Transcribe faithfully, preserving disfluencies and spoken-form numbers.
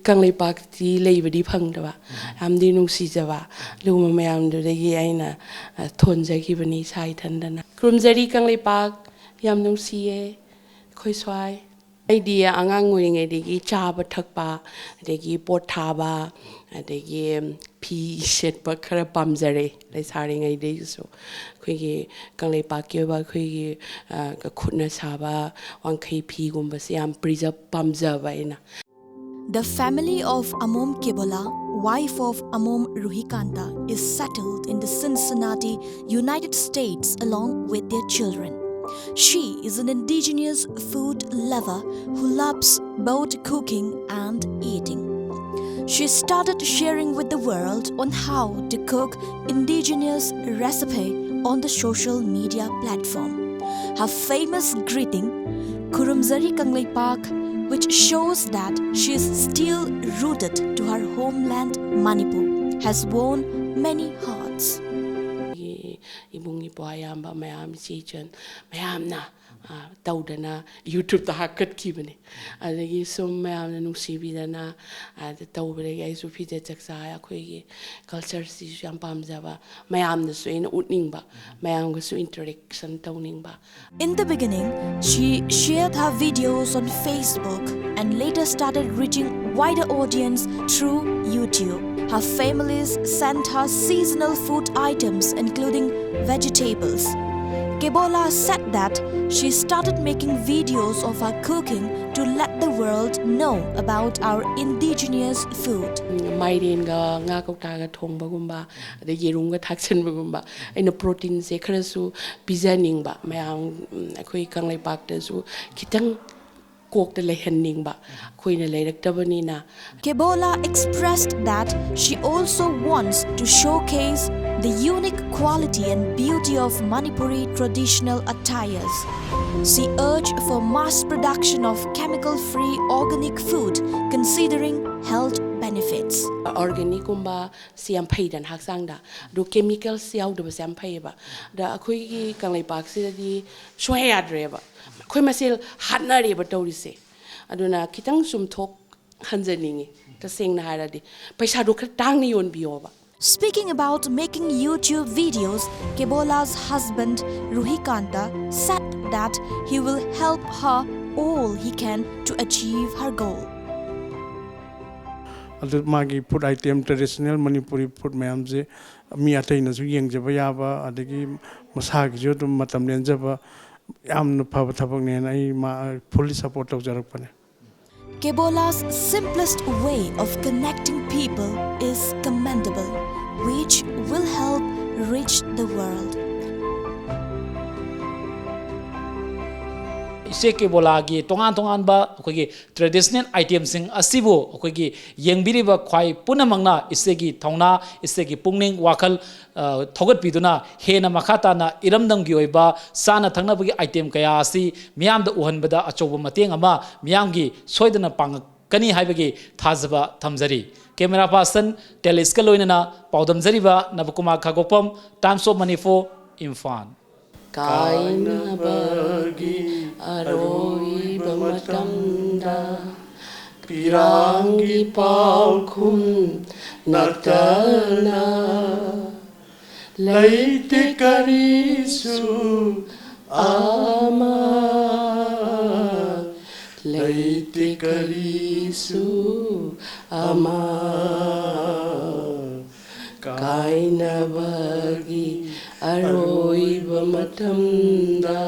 ꯀꯪꯂꯩꯄꯥꯛꯇꯤ ꯂꯩꯕꯗꯤ ꯐꯪꯗꯕ, ꯌꯥꯝꯗꯤ ꯅꯨꯡꯁꯤꯖꯕ, ꯑꯗꯨꯒꯨꯝꯕ ꯃꯌꯥꯝꯗꯨꯗꯒꯤ ꯑꯩꯅ, ꯑ, ꯊꯣꯟꯖꯈꯤꯕꯅꯤ ꯏꯁꯥ ꯏꯊꯟꯗꯅ꯫ ꯈꯨꯔꯨꯝꯖꯔꯤ ꯀꯪꯂꯩꯄꯥꯛ, ꯌꯥꯝ ꯅꯨꯡꯁꯤꯌꯦ ꯑꯩꯈꯣꯏ ꯁ꯭ꯋꯥꯏ꯫ ꯑꯩꯗꯤ ꯑꯉꯥꯡ ꯑꯣꯏꯔꯤꯉꯩꯗꯒꯤ ꯆꯥꯕ ꯊꯛꯄ, ꯑꯗꯒꯤ ꯄꯣꯠ ꯊꯥꯕ, ꯑꯗꯒꯤ ꯐꯤ ꯁꯦꯠꯄ ꯈꯔ ꯄꯥꯝꯖꯔꯦ ꯂꯩꯁꯥꯔꯤꯉꯩꯗꯒꯤꯁꯨ꯫ ꯑꯩꯈꯣꯏꯒꯤ ꯀꯪꯂꯩꯄꯥꯛꯀꯤ ꯑꯣꯏꯕ ꯑꯩꯈꯣꯏꯒꯤ, ꯑ, ꯈꯨꯠꯅ ꯁꯥꯕ ꯋꯥꯡꯈꯩ ꯐꯤꯒꯨꯝꯕꯁꯦ ꯌꯥꯝ ꯄ꯭ꯔꯤꯖꯔꯞ ꯄꯥꯝꯖꯕ ꯑꯩꯅ꯫ The family of Amom Kebola, wife of Amom Ruhikanta, is settled in the Cincinnati, United States, along with their children. She is an indigenous food lover who loves both cooking and eating. She started sharing with the world on how to cook indigenous recipe on the social media platform. Her famous greeting, Khurumzari Kangleipak, which shows that she is still rooted to her homeland Manipur, has won many hearts. ꯑꯩꯒꯤ ꯏꯕꯨꯡ ꯏꯄ꯭ꯋꯥ ꯏꯌꯥꯝꯕ ꯃꯌꯥꯝ, ꯏꯆꯦ ꯏꯆꯟ ꯃꯌꯥꯝꯅ, ꯑ, ꯇꯧꯗꯅ YouTubeꯇ ꯍꯥꯞꯀꯠꯈꯤꯕꯅꯤ꯫ ꯑꯗꯒꯤ ꯁꯨꯝ ꯃꯌꯥꯝꯅ ꯅꯨꯡꯁꯤꯕꯤꯗꯅ, ꯑꯗ ꯇꯧꯕꯗꯒꯤ ꯑꯩꯁꯨ ꯐꯤꯖꯦꯠ ꯆꯛꯆꯥ ꯑꯩꯈꯣꯏꯒꯤ cultureꯁꯤꯁꯨ ꯌꯥꯝ ꯄꯥꯝꯖꯕ, ꯃꯌꯥꯝꯗꯁꯨ ꯑꯩꯅ ꯎꯠꯅꯤꯡꯕ, ꯃꯌꯥꯝꯒꯁꯨ interaction ꯇꯧꯅꯤꯡꯕ꯫ In the beginning, she shared her videos on Facebook and later started reaching wider audience through YouTube. Her families sent her seasonal food items, including vegetables. Kebola said that she started making videos of her cooking to let the world know about our indigenous food. ꯃꯥꯏꯔꯦꯟꯒ ꯉꯥ ꯀꯧꯇꯥꯒ ꯊꯣꯡꯕꯒꯨꯝꯕ, ꯑꯗꯩ ꯌꯦꯔꯨꯝꯒ ꯊꯥꯛꯆꯟꯕꯒꯨꯝꯕ, ꯑꯩꯅ proteinꯁꯦ ꯈꯔꯁꯨ ꯄꯤꯖꯅꯤꯡꯕ, ꯃꯌꯥꯝ, ꯎꯝ, ꯑꯩꯈꯣꯏ ꯀꯪꯂꯩꯄꯥꯛꯇꯁꯨ ꯈꯤꯇꯪ ꯀꯣꯛꯇ ꯂꯩꯍꯟꯅꯤꯡꯕ, ꯑꯩꯈꯣꯏꯅ ꯂꯩꯔꯛꯇꯕꯅꯤꯅ꯫ Kebola expressed that she also wants to showcase the unique quality and beauty of Manipuri traditional attires. She urged for mass production of chemical-free organic food, considering health benefits. Organicꯀꯨꯝꯕ ꯁꯤ ꯌꯥꯝ ꯐꯩꯗꯅ ꯍꯛꯆꯥꯡꯗ, ꯑꯗꯣ chemicals ꯌꯥꯎꯗꯕꯁꯦ ꯌꯥꯝ ꯐꯩꯌꯦꯕ꯫ ꯑꯗ ꯑꯩꯈꯣꯏꯒꯤ ꯀꯪꯂꯩꯄꯥꯛꯁꯤꯗꯗꯤ ꯁꯨꯡꯌꯥ ꯌꯥꯗ꯭ꯔꯦꯕ, ꯑꯩꯈꯣꯏ ꯃꯁꯦꯜ ꯍꯥꯠꯅꯔꯦꯕ ꯇꯧꯔꯤꯁꯦ꯫ ꯑꯗꯨꯅ ꯈꯤꯇꯪ ꯆꯨꯝꯊꯣꯛ ꯍꯟꯖꯅꯤꯡꯉꯤ꯫ ꯇꯁꯦꯡꯅ ꯍꯥꯏꯔꯗꯤ ꯄꯩꯁꯥꯗꯣ ꯈꯔ ꯇꯥꯡꯅ ꯌꯣꯟꯕꯤꯌꯣꯕ꯫ Speaking about making YouTube videos, Kebola's husband Ruhikanta said that he will help her all he can to achieve her goal. ꯑꯗꯨ ꯃꯥꯒꯤ food item, traditional Manipuri food ꯃꯌꯥꯝꯁꯦ ꯃꯤ ꯑꯇꯩꯅꯁꯨ ꯌꯦꯡꯖꯕ ꯌꯥꯕ, ꯑꯗꯒꯤ ꯃꯁꯥꯒꯤꯁꯨ ꯑꯗꯨꯝ ꯃꯇꯝ ꯂꯦꯟꯖꯕ, ꯌꯥꯝꯅ ꯐꯕ ꯊꯕꯛꯅꯦꯅ ꯑꯩ ꯃꯥ ꯐꯨꯜꯂꯤ ꯁꯞꯄꯣꯔꯠ ꯇꯧꯖꯔꯛꯄꯅꯦ꯫ Kebola's simplest way of connecting people is commendable, which will help reach the world. ꯏꯆꯦ ꯀꯦꯕꯣꯂꯥꯒꯤ ꯇꯣꯉꯥꯟ ꯇꯣꯉꯥꯟꯕ ꯑꯩꯈꯣꯏꯒꯤ ꯇ꯭ꯔꯦꯗꯤꯁꯅꯦꯜ ꯑꯥꯏꯇꯦꯝꯁꯤꯡ ꯑꯁꯤꯕꯨ ꯑꯩꯈꯣꯏꯒꯤ ꯌꯦꯡꯕꯤꯔꯤꯕ ꯈ꯭ꯋꯥꯏ ꯄꯨꯝꯅꯃꯛꯅ ꯏꯆꯦꯒꯤ ꯊꯧꯅꯥ, ꯏꯆꯦꯒꯤ ꯄꯨꯛꯅꯤꯡ ꯋꯥꯈꯜ ꯑ, ꯊꯧꯒꯠꯄꯤꯗꯨꯅ ꯍꯦꯟꯅ ꯃꯈꯥ ꯇꯥꯅ ꯏꯔꯝꯗꯝꯒꯤ ꯑꯣꯏꯕ ꯆꯥꯅ ꯊꯛꯅꯕꯒꯤ ꯑꯥꯏꯇꯦꯝ ꯀꯌꯥ ꯑꯁꯤ ꯃꯤꯌꯥꯝꯗ ꯎꯍꯟꯕꯗ ꯑꯆꯧꯕ ꯃꯇꯦꯡ ꯑꯃ ꯃꯤꯌꯥꯝꯒꯤ ꯁꯣꯏꯗꯅ ꯄꯥꯡꯉꯛꯀꯅꯤ ꯍꯥꯏꯕꯒꯤ ꯊꯥꯖꯕ ꯊꯝꯖꯔꯤ꯫ ꯀꯦꯃꯦꯔꯥ ꯄꯥꯔꯁꯟ ꯇꯦꯂꯤꯁꯀ ꯂꯣꯏꯅꯅ ꯄꯥꯎꯗꯝꯖꯔꯤꯕ ꯅꯕꯀꯨꯃꯥꯔ ꯈꯥꯒꯣꯛꯄꯝ, Times of Manipur, ꯏꯝꯐꯥꯜ꯫ ꯀꯥꯏꯅꯕꯒꯤ ꯑꯔꯣꯏꯕ ꯃꯇꯝꯗ ꯄꯤꯔꯥꯡꯒꯤ ꯄꯥꯎꯈꯨꯝ ꯅꯠꯇꯅ ꯂꯩꯇꯦ ꯀꯔꯤꯁꯨ ꯑꯃ, ꯂꯩꯇꯦ ꯀꯔꯤꯁꯨ ꯑꯃ꯫ ꯀꯥꯏꯅꯕꯒꯤ ꯑꯔꯣꯏꯕ ꯃꯇꯝꯗ